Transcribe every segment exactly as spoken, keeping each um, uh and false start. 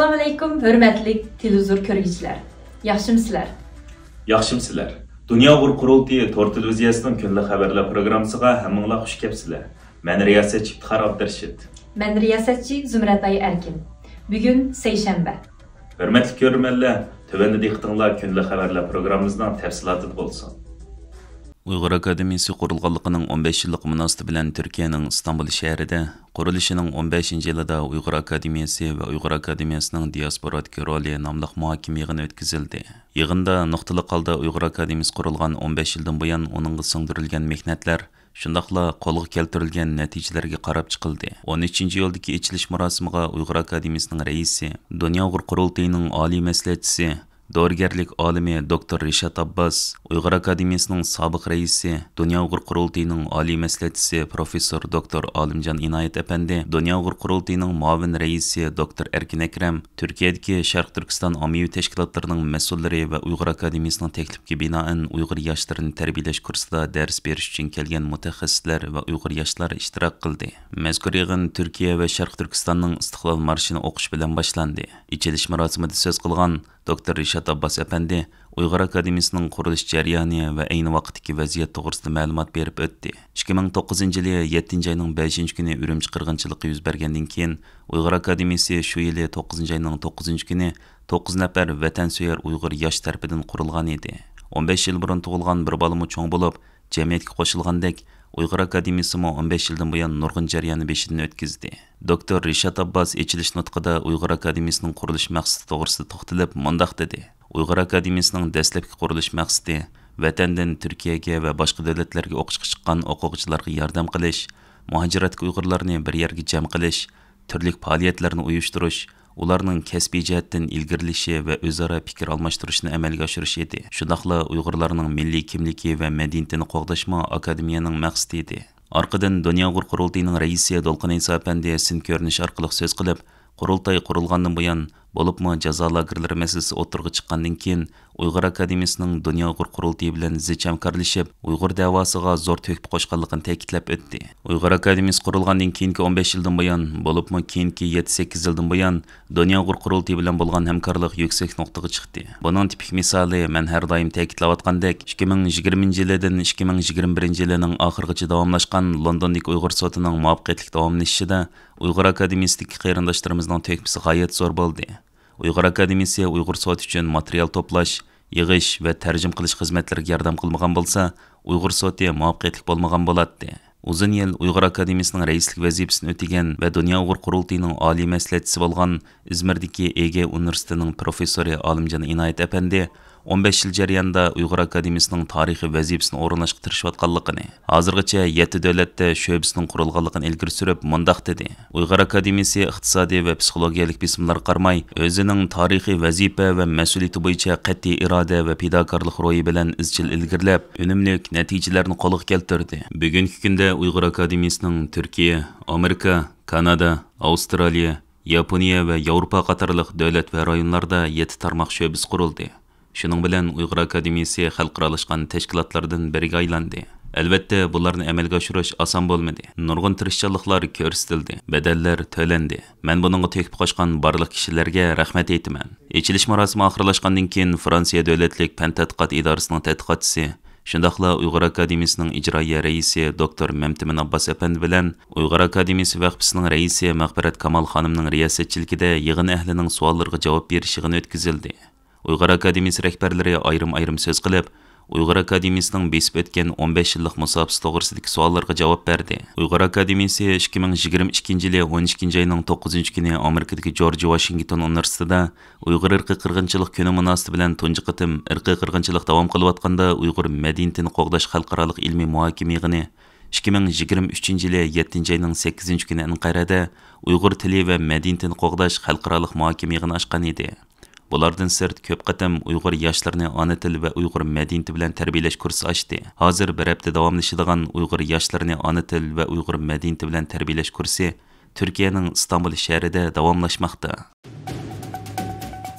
ئەسسالامۇئەلەيكۇم، ھۆرمەتلىك تېلېۋىزور كۆرگۈچىلەر. ياخشىمۇسىلەر؟ ياخشىمۇسىلەر؟ دۇنيا ئۇيغۇر قۇرۇلتىيى تور تېلېۋىزىيەسىنىڭ كۈندىلىك خەۋەرلەر پروگراممىسىغا ھەممىڭلار خۇش كەپسىلەر. مەن رىياسەتچى ئىپتىخار ئابدۇرېشىت. مەن رىياسەتچى زۇمرەتئاي ئەركىن. بۈگۈن سەيشەنبە. ھۆرمەتلىك كۆرۈرمەنلەر، تۆۋەندە دىققىتىڭلار كۈندىلىك خەۋەرلەر پروگراممىمىزنىڭ تەپسىلاتىدا بولسۇن. ئۇيغۇر ئاكادېمىيىسى قۇرۇلغانلىقىنىڭ ئون بەش يىللىقى مۇناسىۋىتى بىلەن تۈركىيەنىڭ ئىستانبۇل شەھىرىدە قۇرۇلۇشىنىڭ ئون بەشىنچى يىلىدا ئۇيغۇر ئاكادېمىيىسى ۋە ئۇيغۇر ئاكادېمىيىسىنىڭ دىياسپورادىكى رولى ناملىق مۇھاكىمە يىغىنى ئۆتكۈزۈلدى. يىغىندا نۇقتىلىق ھالدا ئۇيغۇر ئاكادېمىيىسى قۇرۇلغان ئون بەش يىلدىن بۇيان ئۇنىڭغا سىڭدۈرۈلگەن مېھنەتلەر، شۇنداقلا قولغا كەلتۈرۈلگەن نەتىجىلەرگە قاراپ چىقىلدى. ئون ئۈچىنچى يولدىكى ئېچىلىش مۇراسىمىغا ئۇيغۇر ئاكادېمىيىسىنىڭ رەئىسى، دۇنيا ئۇيغۇر قۇرۇلتىيىنىڭ ئالىي مەسلىھەتچىسى، دورىگەرلىك ئالىمى دوكتور رىشات ئابباس، ئۇيغۇر ئاكادېمىيىسىنىڭ سابىق رەئىسى، دۇنيا ئۇيغۇر قۇرۇلتىيىنىڭ ئالىي مەسلىھەتچىسى پروفېسسور دوكتور ئالىمجان ئىنايەت ئەپەندى، دۇنيا ئۇيغۇر قۇرۇلتىيىنىڭ مۇئاۋىن رەئىسى دوكتور ئەركىن ئەكرەم، تۈركىيەدىكى شەرقىي تۈركىستان ئاممىۋى تەشكىلاتلىرىنىڭ مەسئۇللىرى ۋە ئۇيغۇر ئاكادېمىيىسىنىڭ تەكلىپىگە بىنائەن ئۇيغۇر ياشلىرىنى تەربىيەلەش كۇرسىدا دەرس بېرىش ئۈچۈن كەلگەن مۇتەخەسسىسلەر ۋە ئۇيغۇر ياشلار ئىشتىراك قىلدى. مەزكۇر يىغىن تۈركىيە ۋە شەرقىي تۈركىستاننىڭ ئىستىقلال مارشىنى ئوقۇش بىلەن باشلاندى. ئېچىلىش مۇراسىمىدا سۆز قىلغان دوكتور رىشات ئابباس ئەپەندى ئۇيغۇر ئاكادېمىيىسىنىڭ قۇرۇلۇش جەريانى ۋە ئەينى ۋاقىتتىكى ۋەزىيەت توغرىسىدا مەلۇمات بېرىپ ئۆتتى. ئىككى مىڭ توققۇزىنچى يىلى يەتتىنچى ئاينىڭ بەشىنچى كۈنى ئۈرۈمچى قىرغىنچىلىقى يۈز بەرگەندىن كېيىن، ئۇيغۇر ئاكادېمىيىسى شۇ يىلى توققۇزىنچى ئاينىڭ توققۇزىنچى كۈنى توققۇز نەپەر ۋەتەنسۆيەر ئۇيغۇر ياش تەرىپىدىن قۇرۇلغان ئىدى. ئون بەش يىل بۇرۇن تۇغۇلغان بىر بالىمۇ چوڭ بولۇپ، جەمئىيەتكە قوشۇلغاندەك، ئۇيغۇر ئاكادېمىيىسىمۇ ئون بەش يىلدىن بۇيان نۇرغۇن جەرياننى بېشىدىن ئۆتكۈزدى. دوكتور رىشات ئابباس ئېچىلىش نۇتقىدا ئۇيغۇر ئاكادېمىيىسىنىڭ قۇرۇلۇش مەقسىتى توغرىسىدا توختىلىپ مۇنداق دېدى: ئۇيغۇر ئاكادېمىيىسىنىڭ دەسلەپكى قۇرۇلۇش مەقسىتى ۋەتەندىن تۈركىيەگە ۋە باشقا دۆلەتلەرگە ئوقۇشقا چىققان ئوقۇغۇچىلارغا ياردەم قىلىش، مۇھاجىرەتتىكى ئۇيغۇرلارنى بىر يەرگە جەم قىلىش، تۈرلۈك پائالىيەتلەرنى ئۇيۇشتۇرۇش، ئۇلارنىڭ كەسپىي جەھەتتىن ئىلگىرىلىشى ۋە ئۆزئارا پىكىر ئالماشتۇرۇشىنى ئەمەلگە ئاشۇرۇش ئىدى. شۇنداقلا ئۇيغۇرلارنىڭ مىللىي كىملىكى ۋە مەدەنىيىتىنى قوغداشمۇ ئاكادېمىيەنىڭ مەقسىتى ئىدى. ئارقىدىن دۇنيا ئۇيغۇر قۇرۇلتىيىنىڭ رەئىسى دولقۇن ئەيسا ئەپەندى سىن كۆرۈنۈش ئارقىلىق سۆز قىلىپ، قۇرۇلتاي قۇرۇلغاندىن بۇيان، بولۇپمۇ جازا لاگېرلىرى مەسىلىسى ئوتتۇرىغا چىققاندىن كېيىن، ئۇيغۇر ئاكادېمىيىسىنىڭ دۇنيا ئۇيغۇر قۇرۇلتىيى بىلەن زىچ ھەمكارلىشىپ، ئۇيغۇر دەۋاسىغا زور تۆھپە قوشقانلىقىنى تەكىتلەپ ئۆتتى. ئۇيغۇر ئاكادېمىيىسى قۇرۇلغاندىن كېيىنكى ئون بەش يىلدىن بۇيان، بولۇپمۇ كېيىنكى يەتتە سەككىز يىلدىن بۇيان، دۇنيا ئۇيغۇر قۇرۇلتىيى بىلەن بولغان ھەمكارلىق يۈكسەك نۇقتىغا چىقتى. بۇنىڭ تىپىك مىسالى، مەن ھەر دائىم تەكىتلەۋاتقاندەك، ئىككى مىڭ يىگىرمىنچى يىلىدىن ئىككى مىڭ يىگىرمە بىرىنچى يىلىنىڭ ئاخىرىغىچە داۋاملاشقان لوندوندىكى ئۇيغۇر سوتىنىڭ مۇۋەپپەقىيەتلىك داۋاملىشىشىدا ئۇيغۇر ئاكادېمىيىسىدىكى قېرىنداشلىرىمىزنىڭ تۆھپىسى غايەت زور بولدى. ئۇيغۇر ئاكادېمىيىسى ئۇيغۇر سوتى ئۈچۈن ماتېرىيال توپلاش، يىغىش ۋە تەرجىمە قىلىش خىزمەتلىرىگە ياردەم قىلمىغان بولسا، ئۇيغۇر سوتى مۇۋەپپەقىيەتلىك بولمىغان بولاتتى. ئۇزۇن يىل ئۇيغۇر ئاكادېمىيىسىنىڭ رەئىسلىك ۋەزىپىسىنى ئۆتىگەن ۋە دۇنيا ئۇيغۇر قۇرۇلتىيىنىڭ ئالىي مەسلىھەتچىسى بولغان ئىزمىردىكى ئېگې ئۇنىۋېرسىتېتىنىڭ پروفېسسورى ئالىمجان ئىنايەت ئەپەندى ئون بەش يىل جەريانىدا ئۇيغۇر ئاكادېمىيىسىنىڭ تارىخىي ۋەزىپىسىنى ئورۇنلاشقا تىرىشىۋاتقانلىقىنى، ھازىرغىچە يەتتە دۆلەتتە شۆبىسىنىڭ قۇرۇلغانلىقىنى ئىلگىرى سۈرۈپ، مۇنداق دېدى: ئۇيغۇر ئاكادېمىيىسى ئىقتىسادىي ۋە پسىخولوگىيەلىك بېسىملارغا قارىماي، ئۆزىنىڭ تارىخىي ۋەزىپە ۋە مەسئۇلىيىتى بويىچە قەتئىي ئىرادە ۋە پىداكارلىق روھى بىلەن ئىزچىل ئىلگىرىلەپ، ئۈنۈملۈك نەتىجىلەرنى قولغا كەلتۈردى. بۈگۈنكى كۈندە ئۇيغۇر ئاكادېمىيىسىنىڭ تۈركىيە، ئامېرىكا، كانادا، ئاۋسترالىيە، ياپونىيە ۋە ياۋروپا قاتارلىق دۆلەت ۋە رايونلاردا يەتتە تارماق شۆبىسى قۇرۇلدى. شۇنىڭ بىلەن ئۇيغۇر ئاكادېمىيىسى خەلقئارالاشقان تەشكىلاتلاردىن بىرىگە ئايلاندى. ئەلۋەتتە، بۇلارنى ئەمەلگە ئاشۇرۇش ئاسان بولمىدى. نۇرغۇن تىرىشچانلىقلار كۆرسىتىلدى، بەدەللەر تۆلەندى. مەن بۇنىڭغا تۆھپە قوشقان بارلىق كىشىلەرگە رەھمەت ئېيتىمەن. ئېچىلىش مۇراسىمى ئاخىرلاشقاندىن كېيىن، فرانسىيە دۆلەتلىك پەن تەتقىقات ئىدارىسىنىڭ تەتقىقاتچىسى، شۇنداقلا ئۇيغۇر ئاكادېمىيىسىنىڭ ئىجرائىيە رەئىسى دوكتور مەمتىمىن ئابباس ئەپەندى بىلەن ئۇيغۇر ئاكادېمىيىسى ۋەقپىسىنىڭ رەئىسى مەغپىرەت كامال خانىمنىڭ رىياسەتچىلىكىدە يىغىن ئەھلىنىڭ سوئاللىرىغا جاۋاب بېرىش يىغىنى ئۆتكۈزۈلدى. ئۇيغۇر ئاكادېمىيىسى رەھبەرلىرى ئايرىم-ئايرىم سۆز قىلىپ، ئۇيغۇر ئاكادېمىيىسىنىڭ بېسىپ ئۆتكەن ئون بەش يىللىق مۇساپىسى توغرىسىدىكى سوئاللارغا جاۋاب بەردى. ئۇيغۇر ئاكادېمىيىسى ئىككى مىڭ يىگىرمە ئىككىنچى يىلى ئون ئىككىنچى ئاينىڭ توققۇزىنچى كۈنى ئامېرىكىدىكى جورج ۋاشىنگتون ئۇنىۋېرسىتېتىدا ئۇيغۇر ئىرقىي قىرغىنچىلىق كۈنى مۇناسىۋىتى بىلەن تۇنجى قېتىم ئىرقىي قىرغىنچىلىق داۋام قىلىۋاتقاندا ئۇيغۇر مەدەنىيىتىنى قوغداش خەلقئارالىق ئىلمىي مۇھاكىمە يىغىنى، ئىككى مىڭ يىگىرمە ئۈچىنچى يىلى يەتتىنچى ئاينىڭ سەككىزىنچى كۈنى ئەنقەرەدە ئۇيغۇر تىلى ۋە مەدەنىيىتىنى قوغداش خەلقئارالىق مۇھاكىمە يىغىنى ئاچقان ئىدى. بۇلاردىن سىرت، كۆپ قېتىم ئۇيغۇر ياشلىرىنى ئانا تىل ۋە ئۇيغۇر مەدەنىيىتى بىلەن تەربىيەلەش كۇرسى ئاچتى. ھازىر بىر ھەپتە داۋاملىشىدىغان ئۇيغۇر ياشلىرىنى ئانا تىل ۋە ئۇيغۇر مەدەنىيىتى بىلەن تەربىيەلەش كۇرسى تۈركىيەنىڭ ئىستانبۇل شەھىرىدە داۋاملاشماقتا.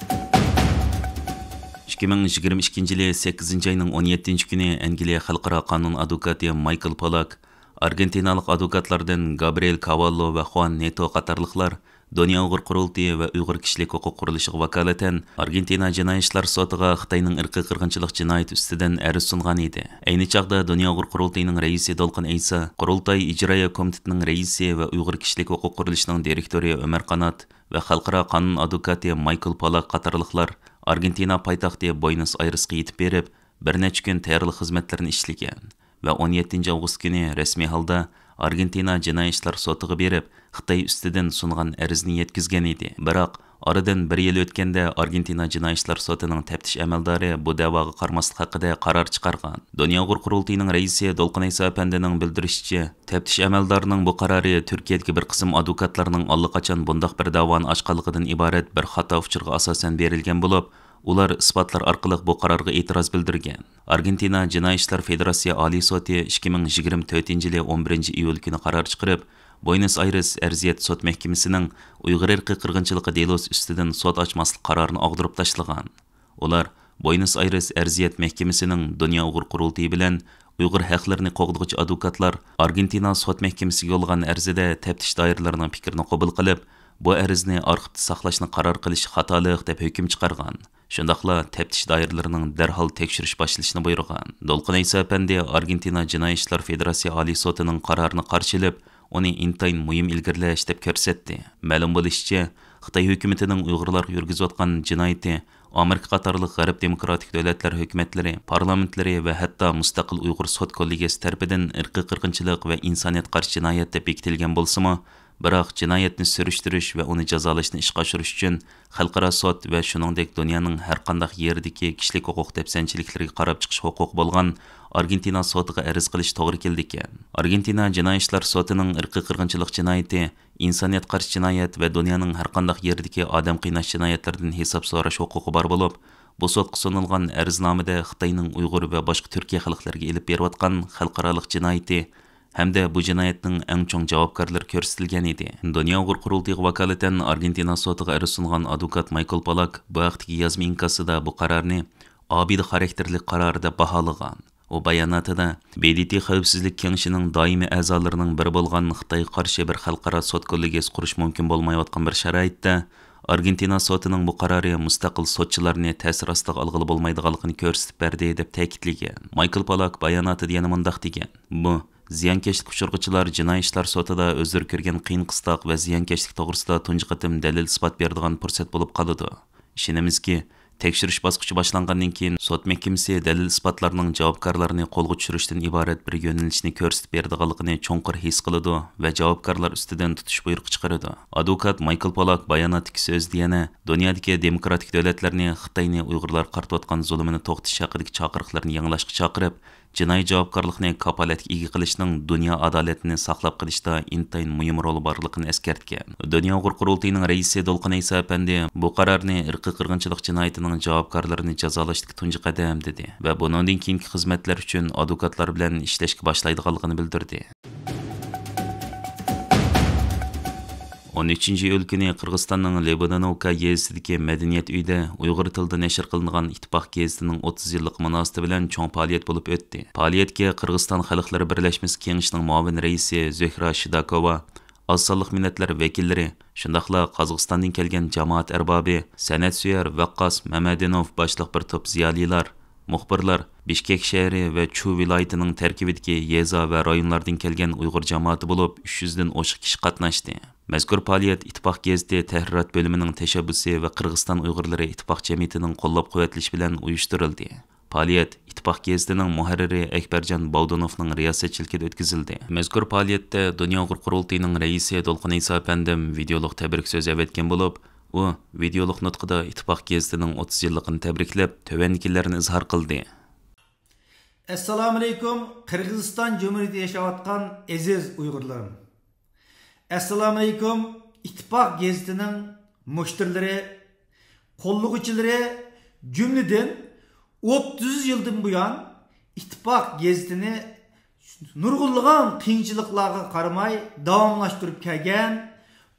ئىككى مىڭ يىگىرمە ئىككىنچى يىلى سەككىزىنچى ئاينىڭ ئون يەتتىنچى كۈنى ئەنگلىيە خەلقئارا قانۇن ئادۋوكاتى مايكل پولاك ئارگېنتىنالىق ئادۋوكاتلاردىن گابرىئېل كاۋاللو ۋە خۇان نېتو قاتارلىقلار دۇنيا ئۇيغۇر قۇرۇلتىيى ۋە ئۇيغۇر كىشىلىك ھوقۇق قۇرۇلۇشىغا ۋاكالىتەن ئارگېنتىنا جىنايى ئىشلار سوتىغا خىتاينىڭ ئىرقىي قىرغىنچىلىق جىنايىتى ئۈستىدىن ئەرز سۇنغان ئىدى. ئەينى چاغدا دۇنيا ئۇيغۇر قۇرۇلتىيىنىڭ رەئىسى دولقۇن ئەيسا، قۇرۇلتاي ئىجرائىيە كومىتېتىنىڭ رەئىسى ۋە ئۇيغۇر كىشىلىك ھوقۇق قۇرۇلۇشىنىڭ دىرېكتورى ئۆمەر قانات ۋە خەلقئارا قانۇن ئادۋوكاتى مايكل پولاك قاتارلىقلار ئارگېنتىنا پايتەختى بوينس ئايرېسقا يېتىپ بېرىپ، بىر نەچچە كۈن تەييارلىق خىزمەتلىرىنى ئىشلىگەن ۋە ئون يەتتىنچى ئاۋغۇست كۈنى رەسمىي ھالدا ئارگېنتىنا جىنايى ئىشلار سوتىغا بېرىپ، خىتاي ئۈستىدىن سۇنغان ئەرزنى يەتكۈزگەن ئىدى. بىراق، ئارىدىن بىر يىل ئۆتكەندە ئارگېنتىنا جىنايى ئىشلار سوتىنىڭ تەپتىش ئەمەلدارى بۇ دەۋاغا قارىماسلىق ھەققىدە قارار چىقارغان. دۇنيا ئۇيغۇر قۇرۇلتىيىنىڭ رەئىسى دولقۇن ئەيسا ئەپەندىنىڭ بىلدۈرۈشىچە، تەپتىش ئەمەلدارىنىڭ بۇ قارارى تۈركىيەدىكى بىر قىسىم ئادۋوكاتلارنىڭ ئاللىقاچان بۇنداق بىر دەۋانى ئاچقانلىقىدىن ئىبارەت بىر خاتا ئۇچۇرغا ئاساسەن بېرىلگەن بولۇپ، ئۇلار ئىسپاتلار ئارقىلىق بۇ قارارغا ئېتىراز بىلدۈرگەن. ئارگېنتىنا جىنايى ئىشلار فېدېراتسىيە ئالىي سوتى ئىككى مىڭ يىگىرمە تۆتىنچى يىلى ئون بىرىنچى ئىيۇل كۈنى قارار چىقىرىپ، بوينس ئايرېس ئەرزىيەت سوت مەھكىمىسىنىڭ ئۇيغۇر ئىرقىي قىرغىنچىلىقى دېلوسى ئۈستىدىن سوت ئاچماسلىق قارارىنى ئاغدۇرۇپ تاشلىغان. ئۇلار بوينس ئايرېس ئەرزىيەت مەھكىمىسىنىڭ دۇنيا ئۇيغۇر قۇرۇلتىيى بىلەن ئۇيغۇر ھەقلىرىنى قوغدىغۇچى ئادۋوكاتلار ئارگېنتىنا سوت مەھكىمىسىگە يوللىغان ئەرزىدە تەپتىش دائىرىلىرىنىڭ پىكرىنى قوبۇل قىلىپ، بۇ ئەرزنى ئارخىپتا ساقلاشنى قارار قىلىش خاتالىق دەپ ھۆكۈم چىقارغان. شۇنداقلا تەپتىش دائىرىلىرىنىڭ دەرھال تەكشۈرۈش باشلىشىنى بۇيرۇغان. دولقۇن ئەيسا ئەپەندى ئارگېنتىنا جىنايى ئىشلار فېدېراتسىيە ئالىي سوتىنىڭ قارارىنى قارشى ئېلىپ، ئۇنى ئىنتايىن مۇھىم ئىلگىرىلەش دەپ كۆرسەتتى. مەلۇم بولۇشىچە، خىتاي ھۆكۈمىتىنىڭ ئۇيغۇرلارغا يۈرگۈزۈۋاتقان جىنايىتى ئامېرىكا قاتارلىق غەرب دېموكراتىك دۆلەتلەر ھۆكۈمەتلىرى، پارلامېنتلىرى ۋە ھەتتا مۇستەقىل ئۇيغۇر سوت كوللېگىيەسى تەرىپىدىن ئىرقىي قىرغىنچىلىق ۋە ئىنسانىيەتقا قارشى جىنايەت دەپ بېكىتىلگەن بولسىمۇ، بىراق جىنايەتنى سۈرۈشتۈرۈش ۋە ئۇنى جازالاشنى ئىشقا ئاشۇرۇش ئۈچۈن خەلقئارا سوت ۋە شۇنىڭدەك دۇنيانىڭ ھەرقانداق يېرىدىكى كىشىلىك ھوقۇق دەپسەندىچىلىكلىرىگە قاراپ چىقىش ھوقۇقى بولغان ئارگېنتىنا سوتىغا ئەرز قىلىش توغرا كېلىدىكەن. ئارگېنتىنا جىنايى ئىشلار سوتىنىڭ ئىرقىي قىرغىنچىلىق جىنايىتى، ئىنسانىيەتقا قارشى جىنايەت ۋە دۇنيانىڭ ھەرقانداق يېرىدىكى ئادەم قىيناش جىنايەتلىرىدىن ھېساب سوراش ھوقۇقى بار بولۇپ، بۇ سوتقا سۇنۇلغان ئەرزنامىدە خىتاينىڭ ئۇيغۇر ۋە باشقا تۈركىي خەلقلەرگە ئېلىپ بېرىۋاتقان خەلقئارالىق جىنايىتى ھەمدە بۇ جىنايەتنىڭ ئەڭ چوڭ جاۋابكارلىرى كۆرسىتىلگەن ئىدى. دۇنيا ئۇيغۇر قۇرۇلتىيىغا ۋاكالىتەن ئارگېنتىنا سوتىغا ئەرز سۇنغان ئادۋوكات مايكل پولاك بۇ ھەقتىكى يازما ئىنكاسىدا بۇ قارارنى ئابىدە خاراكتېرلىك قارار دەپ باھالىغان. ئۇ باياناتىدا، ب د ت خەۋپسىزلىك كېڭىشىنىڭ دائىمىي ئەزالىرىنىڭ بىرى بولغان خىتايغا قارشى بىر خەلقئارا سوت كوللېگىيەسى قۇرۇش مۇمكىن بولمايۋاتقان بىر شارائىتتا، ئارگېنتىنا سوتىنىڭ بۇ قارارى مۇستەقىل سوتچىلارنى تەسىر ئاستىغا ئالغىلى بولمايدىغانلىقىنى كۆرسىتىپ بەردى، دەپ تەكىتلىگەن. مايكل پولاك باياناتىدا يەنە مۇنداق دېگەن: بۇ، زىيانكەشلىك ئۇچرىغۇچىلار جىنايى ئىشلار سوتىدا ئۆزلىرى كۆرگەن قىيىن قىستاق ۋە زىيانكەشلىك توغرىسىدا تۇنجى قېتىم دەلىل-ئىسپات بېرىدىغان پۇرسەت بولۇپ قالىدۇ. ئىشىنىمىزكى، تەكشۈرۈش باسقۇچى باشلانغاندىن كېيىن، سوت مەھكىمىسى دەلىل-ئىسپاتلارنىڭ جاۋابكارلارنى قولغا چۈشۈرۈشتىن ئىبارەت بىر يۆنىلىشنى كۆرسىتىپ بېرىدىغانلىقىنى چوڭقۇر ھېس قىلىدۇ ۋە جاۋابكارلار ئۈستىدىن تۇتۇش بۇيرۇقى چىقىرىدۇ. ئادۋوكات مايكل پولاك باياناتتىكى سۆزىدە يەنە دۇنيادىكى دېموكراتىك دۆلەتلەرنى خىتاينى ئۇيغۇرلارغا قارىتىۋاتقان زۇلۇمىنى توختىتىش ھەققىدىكى چاقىرىقلىرىنى يېڭىلاشقا چاقىرىپ، جىنايى جاۋابكارلىقنى كاپالەتكە ئىگە قىلىشنىڭ دۇنيا ئادالىتىنى ساقلاپ قېلىشتا ئىنتايىن مۇھىم رولى بارلىقىنى ئەسكەرتكەن. دۇنيا ئۇيغۇر قۇرۇلتىيىنىڭ رەئىسى دولقۇن ئەيسا ئەپەندى بۇ قارارنى ئىرقىي قىرغىنچىلىق جىنايىتىنىڭ جاۋابكارلىرىنى جازالاشتىكى تۇنجى قەدەم، دېدى ۋە بۇنىڭدىن كېيىنكى خىزمەتلەر ئۈچۈن ئادۋوكاتلار بىلەن ئىشلەشكە باشلايدىغانلىقىنى بىلدۈردى. ئون ئۈچىنچى ئىيۇل كۈنى قىرغىزىستاننىڭ لېبودانوۋكا يېزىسىدىكى مەدەنىيەت ئۆيىدە ئۇيغۇر تىلىدا نەشر قىلىنغان ئىتتىپاق گېزىتىنىڭ ئوتتۇز يىللىقى مۇناسىۋىتى بىلەن چوڭ پائالىيەت بولۇپ ئۆتتى. پائالىيەتكە قىرغىزىستان خەلقلىرى بىرلەشمىسى كېڭىشىنىڭ مۇئاۋىن رەئىسى زۆھرە شىداكوۋا، ئاز سانلىق مىللەتلەر ۋەكىللىرى، شۇنداقلا قازاقىستاندىن كەلگەن جامائەت ئەربابى، سەنئەتسۆيەر ۋەققاس مەمەدىنوف باشلىق بىر توپ زىيالىيلار، مۇخبىرلار، بىشكەك شەھىرى ۋە چۇ ۋىلايىتىنىڭ تەركىبىدىكى يېزا ۋە رايونلاردىن كەلگەن ئۇيغۇر جامائىتى بولۇپ، ئۈچ يۈزدىن ئوشۇق كىشى قاتناشتى. مەزكۇر پائالىيەت ئىتتىپاق گېزىتى تەھرىرات بۆلۈمىنىڭ تەشەببۇسى ۋە قىرغىزىستان ئۇيغۇرلىرى ئىتتىپاق جەمئىيىتىنىڭ قوللاپ-قۇۋۋەتلىشى بىلەن ئۇيۇشتۇرۇلدى. پائالىيەت ئىتتىپاق گېزىتىنىڭ مۇھەررىرى ئەكبەرجان باۋدۇنوفنىڭ رىياسەتچىلىكىدە ئۆتكۈزۈلدى. مەزكۇر پائالىيەتتە دۇنيا ئۇيغۇر قۇرۇلتىيىنىڭ رەئىسى دولقۇن ئەيسا ئەپەندىم ۋىدېئولۇق تەبرىك سۆزى ئەۋەتكەن بولۇپ، ئۇ ۋىدېئولۇق نۇتقىدا ئىتتىپاق گېزىتىنىڭ ئوتتۇز يىللىقىنى تەبرىكلەپ، تۆۋەندىكىلەرنى ئىزھار قىلدى. ئەسسالامۇئەلەيكۇم، قىرغىزىستان جۇمھۇرىيىتىدە ياشاۋاتقان ئەزىز ئۇيغۇرلىرىم! ئەسسالامۇئەلەيكۇم، ئىتتىپاق گېزىتىنىڭ مۇشتەرىلىرى، قوللىغۇچىلىرى، جۈملىدىن ئوتتۇز يىلدىن بۇيان ئىتتىپاق گېزىتىنى نۇرغۇنلىغان قىيىنچىلىقلارغا قارىماي داۋاملاشتۇرۇپ كەلگەن،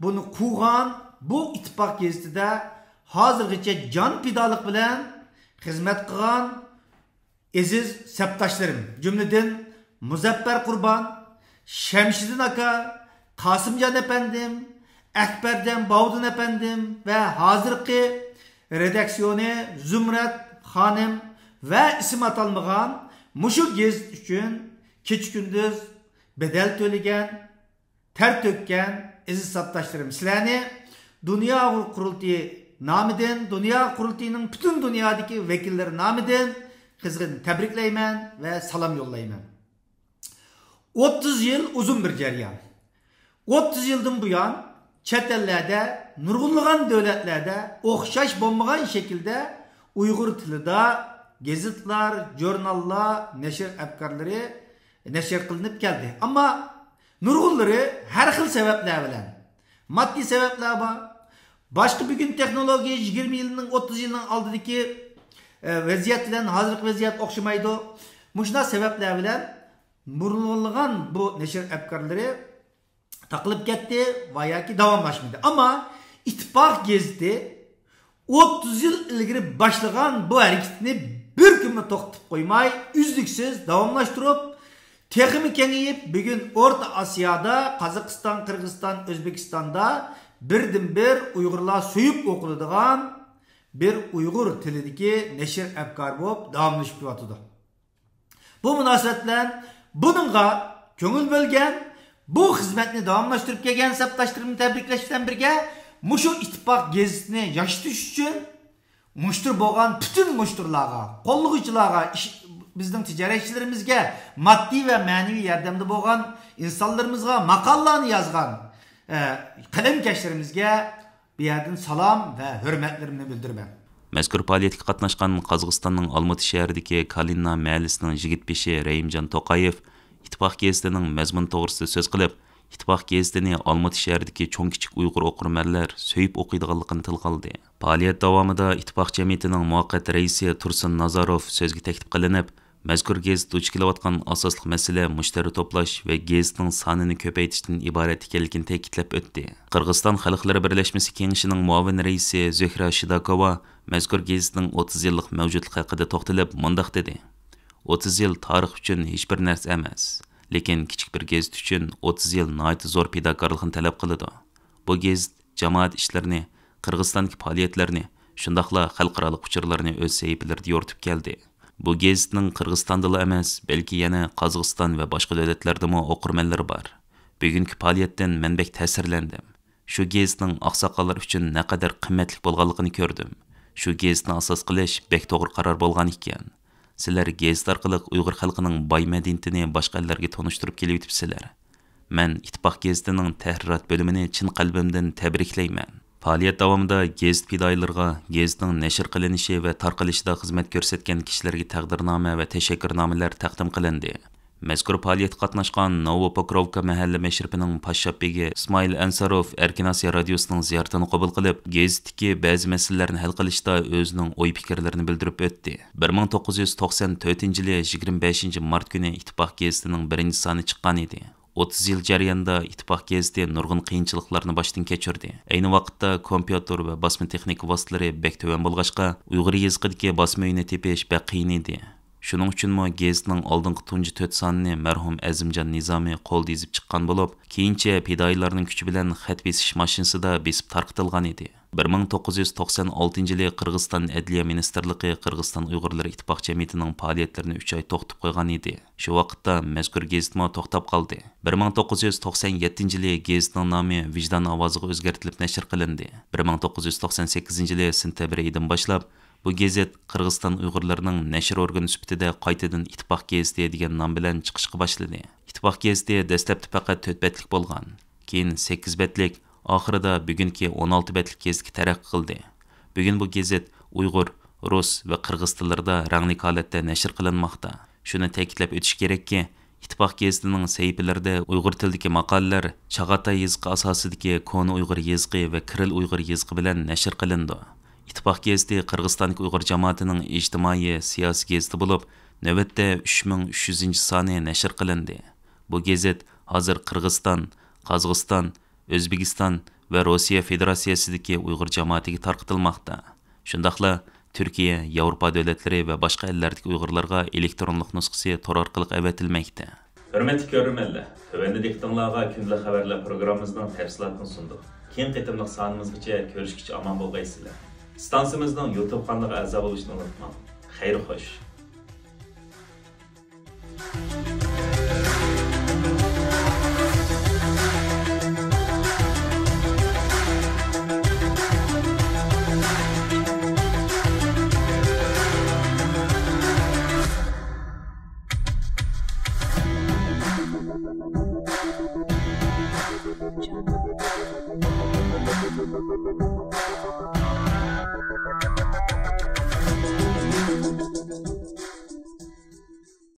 بۇنى قۇرغان بۇ ئىتتىپاق گېزىتىدە ھازىرغىچە جان پىدالىق بىلەن خىزمەت قىلغان ئەزىز سەپداشلىرىم، جۈملىدىن مۇزەپپەر قۇربان، شەمشىدىن ئاكا، قاسىمجان ئەپەندىم، ئەكبەرجان باۋۇدۇن ئەپەندىم ۋە ھازىرقى رېداكسىيونى زۇمرەت خانىم ۋە ئىسىم ئاتالمىغان مۇشۇ گېزىت ئۈچۈن كېچە-كۈندۈز بەدەل تۆلىگەن، تەر تۆككەن ئەزىز ساپداشلىرىم، سىلەرنى دۇنيا ئۇيغۇر قۇرۇلتىيى نامىدىن، دۇنيا قۇرۇلتىيىنىڭ پۈتۈن دۇنيادىكى ۋەكىللىرى نامىدىن قىزغىن تەبرىكلەيمەن ۋە سالام يوللايمەن. ئوتتۇز يىل ئۇزۇن بىر جەريان. ئوتتۇز يىلدىن بۇيان چەت ئەللەردە، نۇرغۇنلىغان دۆلەتلەردە ئوخشاش بولمىغان شەكىلدە ئۇيغۇر تىلىدا گېزىتلار، ژۇرناللار، نەشر ئەپكارلىرى نەشر قىلىنىپ كەلدى. ئەمما نۇرغۇنلىرى ھەر خىل سەۋەبلەر بىلەن، ماددىي سەۋەبلەر بار، باشقا، بۈگۈن تېخنولوگىيە يىگىرمە يىلنىڭ، ئوتتۇز يىلنىڭ ئالدىدىكى، ئە، ۋەزىيەت بىلەن ھازىرقى ۋەزىيەت ئوخشىمايدۇ. مۇشۇنداق سەۋەبلەر بىلەن نۇرغۇنلىغان بۇ نەشر ئەپكارلىرى تاقىلىپ كەتتى ۋە ياكى داۋاملاشمىدى. ئەمما ئىتتىپاق گېزىتى ئوتتۇز يىل ئىلگىرى باشلىغان بۇ ھەرىكىتىنى بىر كۈنمۇ توختىتىپ قويماي، ئۈزلۈكسىز داۋاملاشتۇرۇپ، تېخىمۇ كېڭىيىپ، بۈگۈن ئورتا ئاسىيادا، قازاقىستان، قىرغىزىستان، ئۆزبېكىستاندا بىردىنبىر ئۇيغۇرلار سۆيۈپ ئوقۇيدىغان بىر ئۇيغۇر تىلىدىكى نەشر ئەپكار بولۇپ داۋاملىشىپ كېلىۋاتىدۇ. بۇ مۇناسىۋەت بىلەن بۇنىڭغا كۆڭۈل بۆلگەن، بۇ خىزمەتنى داۋاملاشتۇرۇپ كەلگەن سەپداشلىرىمنى تەبرىكلەش بىلەن بىرگە، مۇشۇ ئىتتىپاق گېزىتىنى ياشىتىش ئۈچۈن مۇشتۇر بولغان پۈتۈن مۇشتۇرلارغا، قوللىغۇچىلارغا، ئىش، بىزنىڭ تىجارەتچىلىرىمىزگە، ماددىي ۋە مەنىۋى ياردەمدە بولغان ئىنسانلىرىمىزغا، ماقالىلارنى يازغان، ئە، قەلەمكەشلىرىمىزگە بۇ يەردىن سالام ۋە ھۆرمەتلىرىمنى بىلدۈرىمەن. مەزكۇر پائالىيەتكە قاتناشقان قازاقىستاننىڭ ئالمۇتى شەھىرىدىكى كالىنا مەھەللىسىنىڭ يىگىت بېشى رەھىمجان توقايېف ئىتتىپاق گېزىتىنىڭ مەزمۇنى توغرىسىدا سۆز قىلىپ، ئىتتىپاق گېزىتىنى ئالمۇتى شەھىرىدىكى چوڭ-كىچىك ئۇيغۇر ئوقۇرمەنلەر سۆيۈپ ئوقۇيدىغانلىقىنى تىلغا ئالدى. پائالىيەت داۋامىدا ئىتتىپاق جەمئىيىتىنىڭ مۇۋەققەت رەئىسى تۇرسۇن نازاروف سۆزگە تەكلىپ قىلىنىپ، مەزكۇر گېزىت دۇچ كېلىۋاتقان ئاساسلىق مەسىلە مۇشتەرى توپلاش ۋە گېزىتنىڭ سانىنى كۆپەيتىشتىن ئىبارەت ئىكەنلىكىنى تەكىتلەپ ئۆتتى. قىرغىزىستان خەلقلىرى بىرلەشمىسى كېڭىشىنىڭ مۇئاۋىن رەئىسى زۆھرە شىداكوۋا مەزكۇر گېزىتنىڭ ئوتتۇز يىللىق مەۋجۇتلۇقى ھەققىدە توختىلىپ مۇنداق دېدى: «ئوتتۇز يىل تارىخ ئۈچۈن ھېچبىر نەرسە ئەمەس، لېكىن كىچىك بىر گېزىت ئۈچۈن ئوتتۇز يىل ناھايىتى زور پىداكارلىقنى تەلەپ قىلىدۇ. بۇ گېزىت جامائەت ئىشلىرىنى، قىرغىزىستاندىكى پائالىيەتلەرنى، شۇنداقلا خەلقئارالىق ئۇچۇرلارنى ئۆز سەھىپىلىرىدە يورۇتۇپ كەلدى. بۇ گېزىتنىڭ قىرغىزىستاندىلا ئەمەس، بەلكى يەنە قازاقىستان ۋە باشقا دۆلەتلەردىمۇ ئوقۇرمەنلىرى بار. بۈگۈنكى پائالىيەتتىن مەن بەك تەسىرلەندىم. شۇ گېزىتنىڭ ئاقساقاللار ئۈچۈن نەقەدەر قىممەتلىك بولغانلىقىنى كۆردۈم. شۇ گېزىتنى ئاساس قىلىش بەك توغرا قارار بولغان ئىكەن. سىلەر گېزىت ئارقىلىق ئۇيغۇر خەلقىنىڭ باي مەدەنىيىتىنى باشقا ئەللەرگە تونۇشتۇرۇپ كېلىۋېتىپسىلەر. مەن ئىتتىپاق گېزىتىنىڭ تەھرىرات بۆلۈمىنى چىن قەلبىمدىن تەبرىكلەيمەن.» پائالىيەت داۋامىدا گېزىت پىدائىيلىرىغا، گېزىتنىڭ نەشر قىلىنىشى ۋە تارقىلىشىدا خىزمەت كۆرسەتكەن كىشىلەرگە تەقدىرنامە ۋە تەشەككۈرنامىلەر تەقدىم قىلىندى. مەزكۇر پائالىيەتكە قاتناشقان نوۋوپوكروۋكا مەھەللە مەشرىپىنىڭ پاششاپ بېگى ئىسمائىل ئەنساروف ئەركىن ئاسىيا رادىيوسىنىڭ زىيارىتىنى قوبۇل قىلىپ، گېزىتتىكى بەزى مەسىلىلەرنى ھەل قىلىشتا ئۆزىنىڭ ئوي پىكىرلىرىنى بىلدۈرۈپ ئۆتتى. بىر مىڭ توققۇز يۈز توقسان تۆتىنچى يىلى يىگىرمە بەشىنچى مارت كۈنى ئىتتىپاق گېزىتىنىڭ بىرىنچى سانى چىققان ئىدى. ئوتتۇز يىل جەريانىدا ئىتتىپاق گېزىتى نۇرغۇن قىيىنچىلىقلارنى باشتىن كەچۈردى. ئەينى ۋاقىتتا كومپيۇتېر ۋە باسما تېخنىكا ۋاسىتىلىرى بەك تۆۋەن بولغاچقا، ئۇيغۇر يېزىقىدىكى باسما ئۆيىنى تېپىش بەك قىيىن ئىدى. شۇنىڭ ئۈچۈنمۇ گېزىتنىڭ ئالدىنقى تۇنجى تۆت سانىنى مەرھۇم ئەزىمجان نىزامى قولدا يېزىپ چىققان بولۇپ، كېيىنچە پىدائىيلارنىڭ كۈچى بىلەن خەت بېسىش ماشىنىسىدا بېسىپ تارقىتىلغان ئىدى. بىر مىڭ توققۇز يۈز توقسان ئالتىنچى يىلى قىرغىزىستان ئەدلىيە مىنىستىرلىقى قىرغىزىستان ئۇيغۇرلىرى ئىتتىپاق جەمئىيىتىنىڭ پائالىيەتلىرىنى ئۈچ ئاي توختىتىپ قويغان ئىدى. شۇ ۋاقىتتا مەزكۇر گېزىتمۇ توختاپ قالدى. بىر مىڭ توققۇز يۈز توقسان يەتتىنچى يىلى گېزىتنىڭ نامى ۋىجدان ئاۋازىغا ئۆزگەرتىلىپ نەشر قىلىندى. بىر مىڭ توققۇز يۈز توقسان سەككىزىنچى يىلى سېنتەبىر ئېيىدىن باشلاپ، بۇ گېزىت قىرغىزىستان ئۇيغۇرلىرىنىڭ نەشر ئورگىنى سۈپىتىدە قايتىدىن ئىتتىپاق گېزىتى دېگەن نام بىلەن چىقىشقا باشلىدى. ئىتتىپاق گېزىتى دەسلەپتە پەقەت تۆت بەتلىك بولغان، كېيىن سەككىز بەتلىك، ئاخىرىدا بۈگۈنكى ئون ئالتە بەتلىك گېزىتكە تەرەققىي قىلدى. بۈگۈن بۇ گېزىت ئۇيغۇر، رۇس ۋە قىرغىز تىللىرىدا رەڭلىك ھالەتتە نەشر قىلىنماقتا. شۇنى تەكىتلەپ ئۆتۈش كېرەككى، ئىتتىپاق گېزىتىنىڭ سەھىپىلىرىدە ئۇيغۇر تىلىدىكى ماقالىلەر چاغاتاي يېزىقى ئاساسىدىكى كونا ئۇيغۇر يېزىقى ۋە كىرىل ئۇيغۇر يېزىقى بىلەن نەشر قىلىنىدۇ. ئىتتىپاق گېزىتى قىرغىزىستاندىكى ئۇيغۇر جامائىتىنىڭ ئىجتىمائىي، سىياسىي گېزىتى بولۇپ، نۆۋەتتە ئۈچ مىڭ ئۈچ يۈزىنچى سانى نەشر قىلىندى. بۇ گېزىت ھازىر قىرغىزىستان، قازاقىستان، ئۆزبېكىستان ۋە روسىيە فېدېراتسىيەسىدىكى ئۇيغۇر جامائىتىگە تارقىتىلماقتا. شۇنداقلا تۈركىيە، ياۋروپا دۆلەتلىرى ۋە باشقا ئەللەردىكى ئۇيغۇرلارغا ئېلېكترونلۇق نۇسخىسى تور ئارقىلىق ئەۋەتىلمەكتە. ھۆرمەتلىك كۆرۈرمەنلەر، تۆۋەندە دىققىتىڭلارغا كۈندىلىك خەۋەرلەر پروگراممىمىزنىڭ تەپسىلاتىنى سۇندۇق. كېيىنكى قېتىملىق سانىمىزغىچە كۆرۈشكىچە ئامان بولغايسىلەر. ئىستانسىمىزنىڭ يۇتۇب قانىلىغا ئەزا بولۇشنى ئۇنتۇماڭ. خەير خوش.